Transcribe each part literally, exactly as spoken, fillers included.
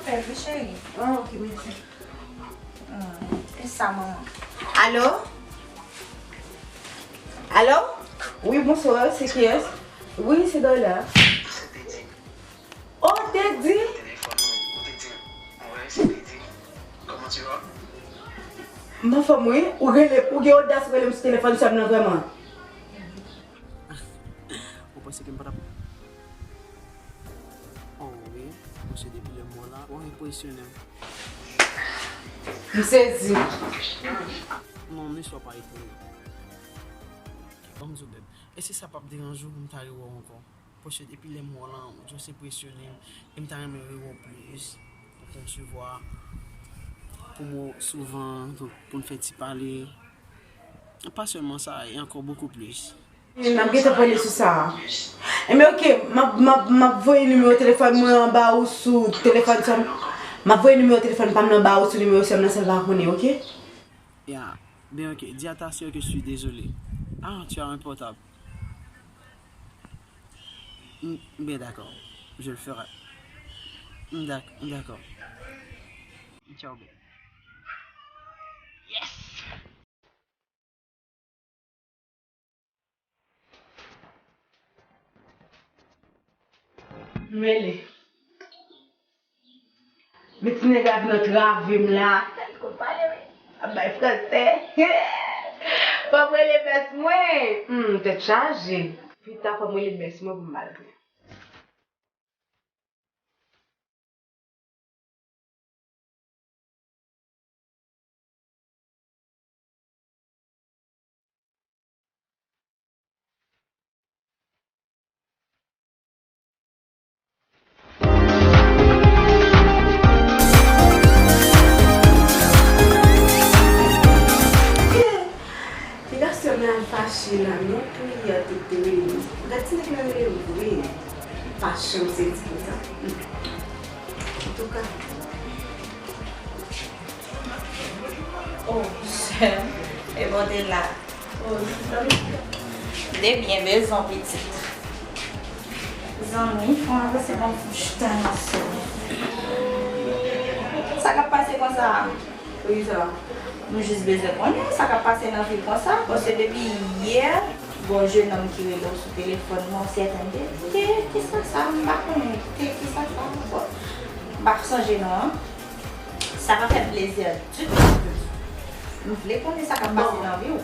Fè wi, cheri. Ah, ok, mèsi. Hmm, e sa, manman? Alo? Alo? Wi, bonswa, se kiyès? Wi, se Dayla. Oh, Teddy! M anfòm, wi. Ou rele, ou gen odas rele m sou telefòn sè m nan, vrèman. Ou panse ke m pa t ap Oh wi, mesye, depi lè m wè w la, w ap enpresyonnen m. M sezi. Non, mesye, w pa etone. Ban m di w, beb, èske sa p ap deranje w pou m ta rewè w ankò? Paske depi lè m wè w la, w just enpresyonnen m, e m ta renmen rewè w plis, pou konn sivwa, pou m wè w souvan, pou n fè ti pale. Pa sèlman sa, e ankò bokou plis. N ap gentan pale sou sa. Enben, ok, m ap, m ap, m ap voye nimewo telefòn mwen an ba ou sou telefòn sè m. M ap voye nimewo telefòn pa m nan ba ou sou nimewo sè m nan, sèl pa konnen, ok? Ya, ben, ok, di a ta sè ke je suis désolé. Ah, tu as un portable. Mm, ben, d'accord, je le ferai. Mm, d'ac-, d'accord. Ciao, babe. Yes! Mele. Men ti nèg la vin antrave m la. Li konn pale, wi. Ap bay fransè. Fò m rele bès mwen. Hmm, tèt chaje. Pita fò m rele bès mwen pou m al pran. Piga sè mwen al fache la, non, priyè te dwe. Gad ti nèg la rele m vre. Pa janm sezi konsa. Antouka. Oh, sè m, e bò de la. Oh, zanmi. M te byen bezwen pitit. Zanmi, fò m avanse ban m fouch tan nan sè. Sa k ap pase konsa? Wi, sa. Nou jis bezwen konnen sa k ap pase nan vi konsa, paske depi yè, gon jennonm ki rele w sou telefòn, mwen sèten de, te, kisa sa, m pa konnen, te, kisa sa, bon, m pa sonje non an. Sa pa fè m plezi ditou, ditou, ditou. M vle konnen sa k ap pase nan vi w.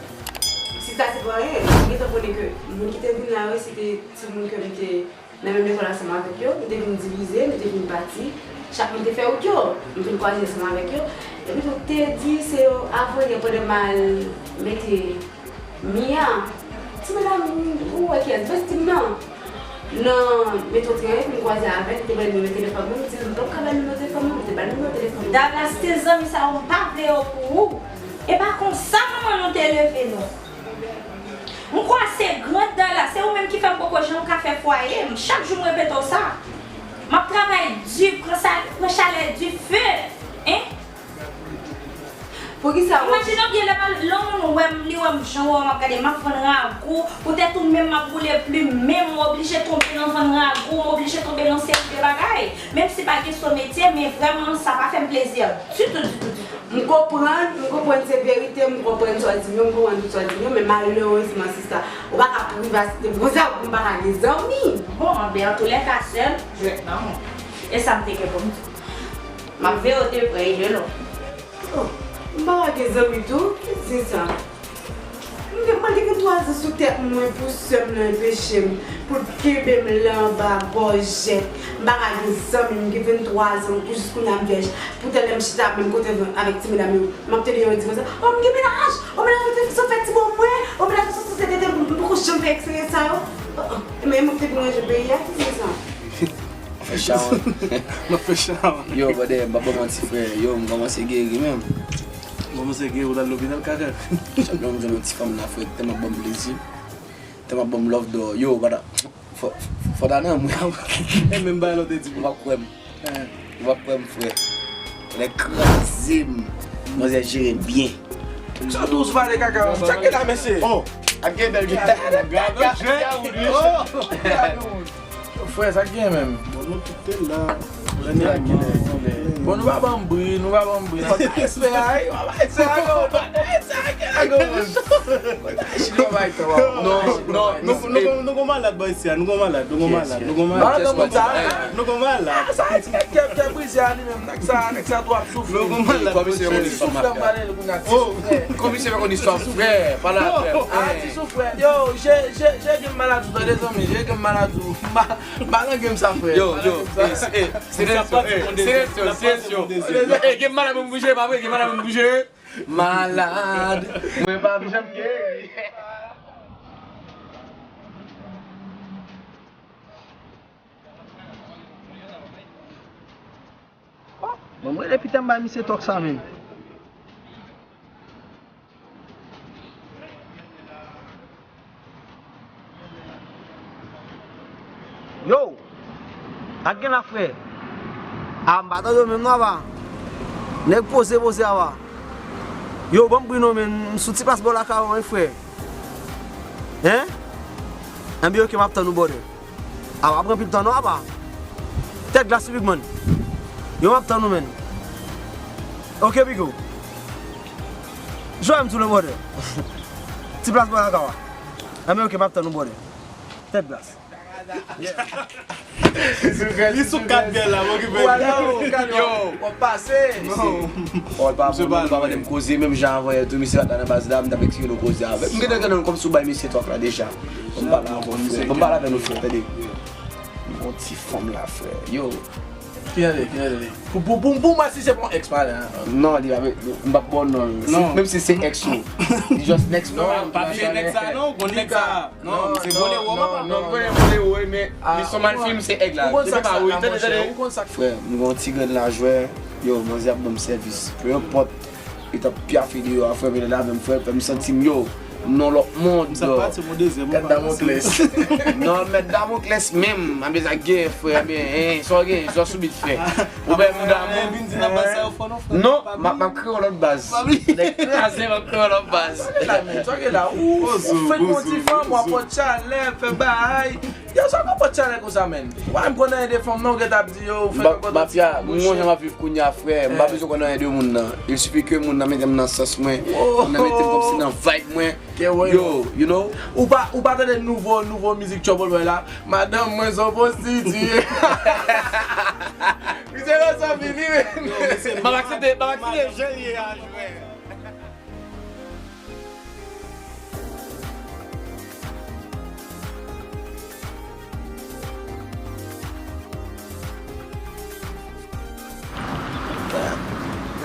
Sista, se pa anyen, m gentan konnen ke moun ki te vin la yo, se te timoun ke m te nan menm lekòl ansanm avèk yo, nou te vin divize, nou te vin pati, chak moun te fè wout yo, nou vin kwaze ansanm avèk yo. Epi tou, te di se yo, avan yè pandan m al mete Mia, ti medam, ou wè kiyès, besti m nan, nan metwo tren an, epi m kwaze avè l, li te mande nimewo telefòn mwen, m di l m p ap ka ba l nimewo telefòn mwen, m te ba l nimewo telefòn mwen. Douglas, se zanmi sa yo, m pa vle yo pou ou. E pa konsa manman nou te leve nou. M kwè se granda la, se ou menm ki fè m poko janm ka fè fwaye m. Chak jou m repete w sa. M ap travay di, pran sa, pran chalè dife. Hein? Poukisa ou Imajine w byen lè m al, lè yon moun wè m, li wè m jan w wè m ap gade, m ap vann ragou, poutèt ou menm m ap boule plim, men m oblije tonbe nan vann ragou, m oblije tonbe nan seri de bagay. Menm si pa gen sou metye, men vrèman sa pa fè m plezi ditou, ditou, ditou. M konprann, m konprann se verite, m konprann sa w di m yo, m konprann tout sa w di m yo, men malerezman, sista, ou pa ka privasite m konsa pou m pa ka gen zanmi. Bon, anben, antoulèka, sè m, jwèt nan men w. E sa m te gen pou m di w. M ap veye w de prè e de lwen. Oh, m pa ka gen zanmi tou? Ki di sa? M gen, mwen te gen twa zan sou tèt mwen pou sè m nan anpeche m, pou l kenbe m la anba gòjèt. M pa ka gen zanmi, m gen venntwa zan, pou jis kounye a m vyèj. Pou tèlè m chita menm kote avèk ti medam yo, m ap tande yo di konsa, oh, m gen mennaj, oh, mennaj mwen te sot fè ti bò mwen, oh, mennaj mwen sot sot tete m, m poko janm fè eksperyans sa yo. Oh, oh, men m ap te vin ranje peyi a, ki di sa? Fè chawa. M ap fè chawa. Yo, brother, m pa ba w manti, frè. Yo, m kòmanse geri menm. Kòmanse geri, ou t al lopital, kaka. Chak jou m jwenn yon ti fanm la, frè, tèlman ban m plezi. Tèlman ban m love dò. Yo, brother, fò, fò ta nan mwen. E menm bagay la w te di m. Ou p ap kwè m. Ou p ap kwè m, frè. Nèg kraze m. Manzè jere m byen. Sa dous pale kaka. Sa ki la, mesye? Oh, ak gen bèl gen. Gade yon jwèt. Oh. Frè, sa k gen menm? Bon, nou tout te la. Lè nou la, kilè, kilè? Bon, nou pa ban m bri, nou pa ban m bri. Respè a, wi, respè a, yo. Non, non, nou, nou, nou, nou gon malad bò isi a, nou gon malad, nou gon malad, nou gon malad. Malad nan moun sa, hein? Nou gon malad. Ah, sa, kè, kè, kè brize a li menm, nèg sa, nèg sa twò ap soufri. Nou gon malad. Komisè konn istwa mafya. Ti soufrè, m pale l kounye a, ti soufrè. Komisè konn istwa frè, pale avè m. Ah, ti soufrè. Yo, je, je, je gen maladi, tande zanmi, je gen maladi. M pa, m pa nan game sa, frè. Yo, yo, eh, eh, silensyo, eh, silensyo, silensyo. Eh, gen malad pou m bouje, pa vre, gen malad pou m bouje. Malad. Mwen pa janm geri. Bon, mwen depi tan m bay misye tòk sa menm. Yo! Ak gen la frè. A, m pa tande w menm non apa. Nèg poze poze apa. Yo, ban m bri non men, m sou ti plas bò lakay ou wi frè. Hein? Enben ok, m ap tann ou brother. A, w ap pran pil tan non apa. Tèt glas wi big man. Yo, m ap tann ou menn. Ok Bigo. Jwe m tou le brother. Ti plas bò lakay ou a. Enben ok, m ap tann ou brother. Tèt glas. Li sou kat gèl la, m okipe. Yo, w ap pase. Misye pa bon, nou pa mande m koze, menm jan avan yè tou, misye pa t la nan baz la, m t ap eksplike nou koze avè l. M gentan tande nou kòmsi w bay misye tòk la deja. Ban m pale avè w, frè. Ban m pale avè nou, frè, tande. Yon ti fanm la, frè. Yo. Ki rele, ki rele? Pou, pou, pou, pou mwen, si se pa yon ex pale, hein. Non, li pa, m p ap ba w non. Non. Menm si se ex ou. Li just next friend. Non, pa vye nèg sa non, gon nèg sa. Non, se vòlè ou, papa. Non, m konnen vòlè ou, men li son malfim, se èg la. Ou konn sa k fèt la, monchè. Ou konn sa k fèt. Frè, m gen yon ti grenn lajwè. Yo, manzè ap ban m sèvis. Peu importe. Li t ap pyafe deyò a, frè, men lè l avè m, frè, fè m santi m, yo, m nan lòt mond. Gad Damoklès. Non, mèt Damoklès menm, anben sa gen, frè, anben, hein, sa w gen, sa w sou bit fè. Ou bay moun damou. Non, m ap, m ap kreye yon lòt baz. Nèg kraze, m ap kreye yon lòt baz. Sa w gen la, ou, ou fenk yon ti fanm, w ap pran chalè, fè bagay. Yo, sa w konn pran chalè konsa, menn? Ou pa menm konn anyen de fanm, non, ou gentan ap di, yo, ou fenk rankontre yon ti fanm, monchè. Mafya, m gon jan m ap viv kounye a, frè. M pa bezwen konn anyen de moun nan. Il suffit que moun nan mete m nan sans mwen. Moun nan mete m kòmsi nan vibe mwen. Yo, you know? Ou pa, ou pa tande nouvo, nouvo mizik Trouble Boy la? Madanm mwen se yon pwostitiye. Misye rann sa vini, men. M ap aksepte, m ap aksepte jan l ye a, jwè.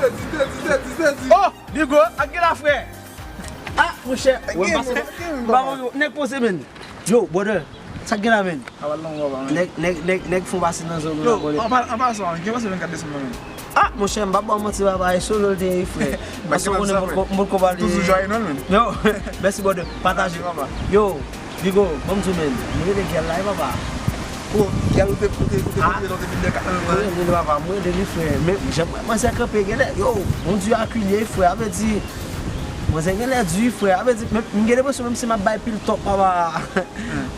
Tèdi, tèdi, tèdi, tèdi. Oh, Bigo, ak gen la frè. Ah, monchè, wè m pase, m pa wè yo, nèg poze, menn. Yo, brother, sa k gen la, menn? Nèg, nèg, nèg, nèg fon pase nan zòn ou la, brother. Yo, an pa, an pasan, gen pase vennkat desanm nan, menn. Ah, monchè, m p ap ba w manti, papa, e solo l te ye, frè. Paske w konnen m potko, m potko pale. Toujou jwaye non, menn. Yo, mèsi, brother. Pataje. Yo, Bigo, ban m di w, menn, m rele gèl la, wi, papa. Oh, gèl ou te, ou te, ou te montre lè w te vin de kat nan, mwen rele li, papa, m rele li, frè. Men, jan m wè manzè kanpe, genlè, yo, Bondye ak li ye, frè, a vle di, manzè genlè di, frè, a vle di, men, m gen enpresyon menm si m ap bay pil tòp, papa.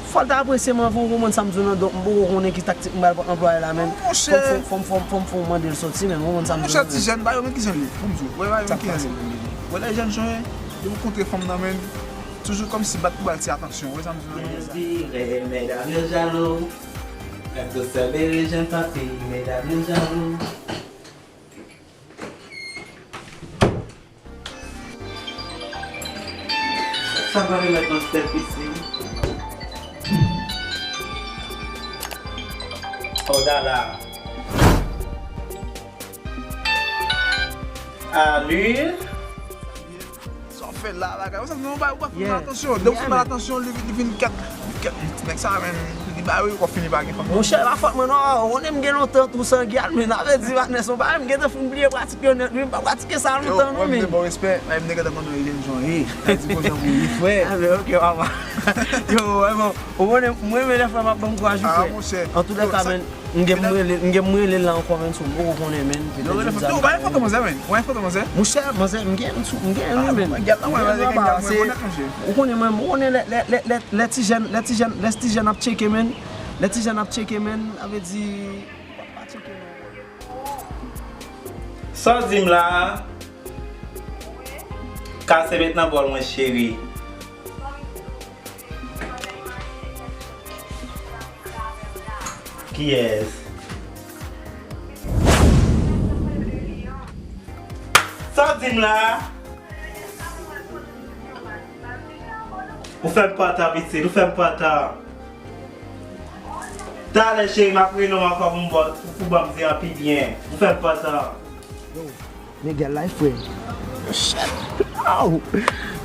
Fò l ta apresye m anvan, ou konprann sa m di w nan, donk m poko konnen ki taktik m pral anplwaye la, menn. Monchè. Fò m, fò m, fò m, fò m, fò m mande l sòti, menn, ou konprann sa m di w. Monchè, ti jèn, ba yo menm ki jèn li, pou m di w. Wè, ba yo menm ki jèn li. Wè, lè jèn jan, depi w kontre fanm nan, menn, toujou kòmsi bat pou ba l ti atansyon, ou wè sa m di w nan, menn. Yo vire, medam yo jalou. Nèg yo sèlere jèn papi, medam yo jalou. Sa pral remèt nan tèt isi. Oh la la. Alil. Sa w fè la, bagay. Ou santi non, ou pa, ou pa fè l atansyon. Depi w fè l atansyon, li, li vin kèt, li kèt, nèg sa, menn, li ba wi, w ap fini pa gen fanm. Monchè, pa fòt mwen non, ou konnen m gen lontan tou san gyal, men sa vle di, patnè, se yon bagay m gentan fin bliye pratik yo nèt, wi, m pa pratike sa lontan non, men. Yo, mwen m te ba w respè, men m te gentan konnen w jèn jan ye. Sa di konsa pou ye, frè. Ah, men ok, papa. Yo, wè, bon, ou konnen, mwen renmen lè frè m ap ban m kouraj, wi, frè. Ah, monchè. An tou lè ka, menn, M gen m rele, m gen m rele l la ankò, menn, si w poko konnen, menn. Yo, rele fantom. Yo, w pa gen fantom manzè, menn? Ou pa gen fantom manzè? Monchè, manzè, m gen, m tou, m gen, wi, menn. Ah, gad la, mwen, mwen, mwen, mwen, se, ou konnen, mwen, ou konnen lè, lè, lè, lè, lè ti jèn, lè ti jèn, lè ti jèn ap tcheke, menn. Lè ti jèn ap tcheke, menn, sa vle di, pa, pa tcheke, non. Sa w di m la a? Kase met nan bòl mwen, cheri. Kiyès? Sa w di m la a? Ou fè m pantan, pitit, ou fè m pantan. Talè, cheri, m ap rele w ankò pou m ba w, pou, pou ban m di an pi byen. Ou fè m pantan. Yo, Miguel la, frè. Yo, shit.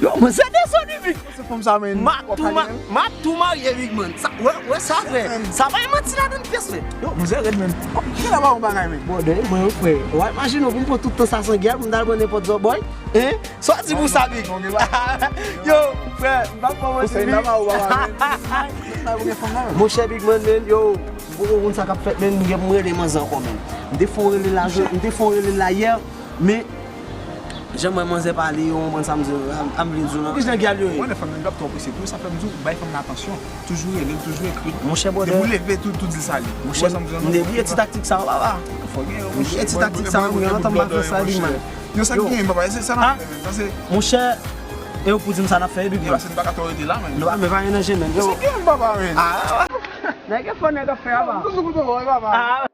Yo, manzè desann wi, Big. Se fanm sa, men. M ap tou ma-, m ap tou marye, Big Man. Sa, wè, wè sa, frè. Sa pa gen manti ladan l pyès, frè. Yo, manzè rèd, men. Ki la ba yon bagay, men. Bon, de mwen, frè. Wè, imajine w, pou m pran tout tan sa san gèl, pou m t al pran nenpòt zòt bòy. Hein? Sa w di pou sa, Big? Yo, frè, m p ap kòmanse, Big. Monchè, Big Man, men, yo, m poko konn sa k ap fèt, men, m gen pou m rele manzè ankò, men. M te fè yon rele la, m te fè yon rele la yè, men, jan m wè manzè pale, yo konprann sa m di, m, m vle di w lan. Ki jan gèl yo ye? Mwen, lè fanm nan ap twò prese pou yo, sa fè m di w, bay fanm nan atansyon. Toujou rele l, toujou ekri l. Monchè, brother. Depi w leve, tou, tou di l sa li. Monchè, m te bliye ti taktik sa yo, papa. Fò gen yo, monchè. M te bliye ti taktik sa yo, mwen, antan m pa fè sa, Big Man. Yo, sa k genyen, papa, se sa n ap fè, men. Sa se. Monchè, e ou pou di m sa n ap fè, Big Man. Yo, se n pa ka twò rete la, men. Nou pa, men pa gen nan je, men. Yo. Sa k genyen, papa, men. Ah. Nèg e fò, nèg ap fè, papa. Toujou pou twò, papa. Ah.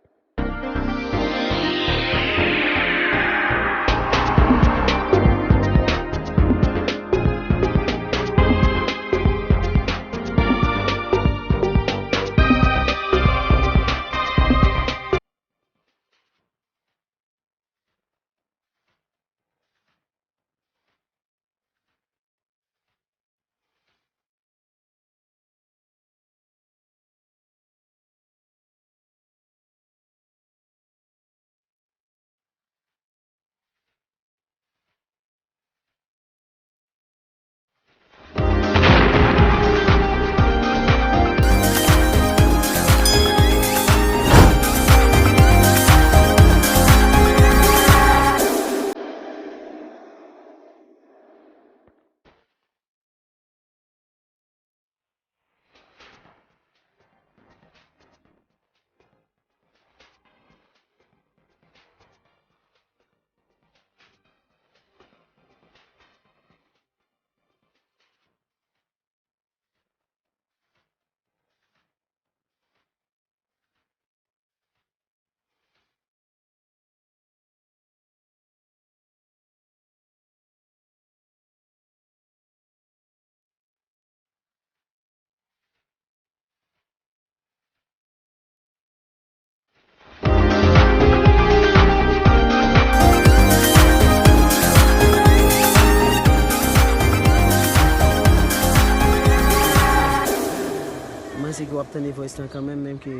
Mwen se ke w ap tande voice lan kanmenm, menm ke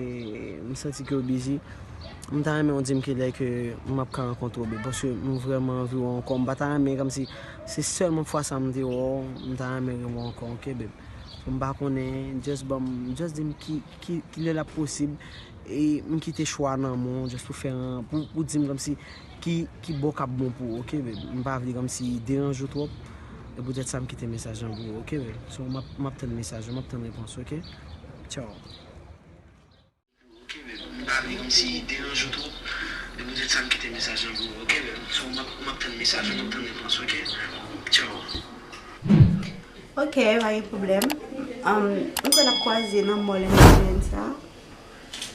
m santi ke w busy. M ta renmen w di m kilè ke m ap ka rankontre w, babe, paske m vrèman anvi wè w ankò. M pa ta renmen kòmsi se sèlman fwa sa m te wè w, m ta renmen wè w ankò, ok, babe? M pa konnen, just ban m, just di m ki, ki, kilè l ap posib, e m kite chwa nan men w, just pou fè an, pou, pou di m kòmsi ki, ki bò k ap bon pou ou, ok, babe? M pa vle kòmsi deranje w twòp, e poutèt sa m kite mesaj lan pou ou, ok, babe? So, m ap, m ap tann mesaj ou, m ap tann repons ou, ok? Tchaw. Ok, babe. M pa vle kòmsi deranje w twòp. E poutèt sa m kite mesaj lan pou ou, ok, babe? So, m ap, m ap tann mesaj ou, m ap tann repons ou, ok? Tchaw. Ok, pa gen pwoblèm. Um, m kwè n ap kwaze nan mall nan semèn sa.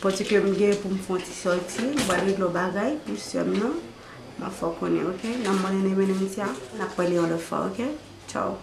Paske m gen pou m fè yon ti sòti, m pral regle yon bagay pou sè m nan. M ap fè w konnen, ok? Nan mall nan semèn sa, n ap pale yon lòt fwa, ok? Tchaw.